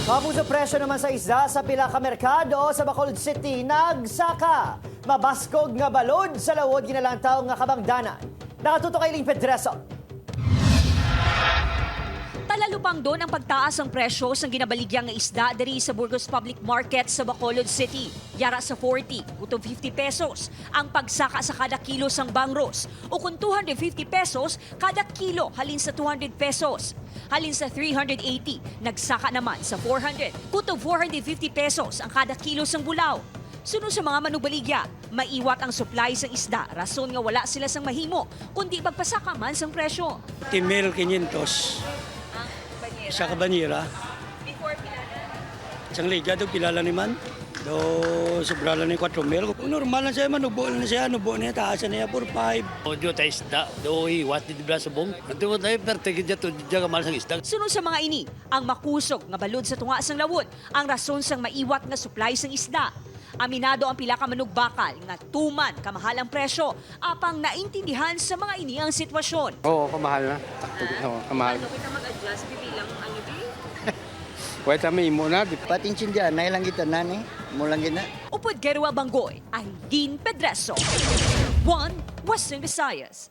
Kapuso, presyo naman sa isda sa pila ka merkado sa Bacolod City nagsaka. Mabaskog nga balod sa lawod ginalantaw nga kabangdanan. Nakatutok kay Ling Pedreso. Talalupang doon ang pagtaas ang presyo sa ginabaligyang nga isda diri sa Burgos Public Market sa Bacolod City. Yara sa 40 kutob 50 pesos ang pagsaka sa kada kilo sang bangros o kung 250 pesos kada kilo halin sa 200 pesos. Halin sa 380, nagsaka naman sa 400 kutob 450 pesos ang kada kilo sang bulaw. Sunod sa mga manubaligya, maiwat ang supply sang isda, rason nga wala sila sang mahimo, kundi magpasaka man sang presyo. 10,500. Isa ka banyera. Before pilala? Isang liga do pilala ni man. Do sobra lang ni 4,000. Kung normal lang siya, manubo lang siya, nubo niya, taasan niya 4,500. Ojo tayo isda, do iwat di bla sabong. Nanti mo tayo pertigid dyan to dyan kamal sang isda. Sunod sa mga ini, ang makusog nga balod sa tunga sang lawod, ang rason sang maiwat nga supply sang isda. Aminado ang pila ka manugbakal nga tuman kamahal ang presyo apang naintindihan sa mga ini ang sitwasyon. Oo, kamahal na. Takto, oo, kamahal. Kita mag-adjust bilang ano di? Wait, kami imo na. Patinsin dyan, na ilang kita na ni, mulang gina. Upod Gerua Banggoy, Aileen Pedreso. 1 Western Visayas.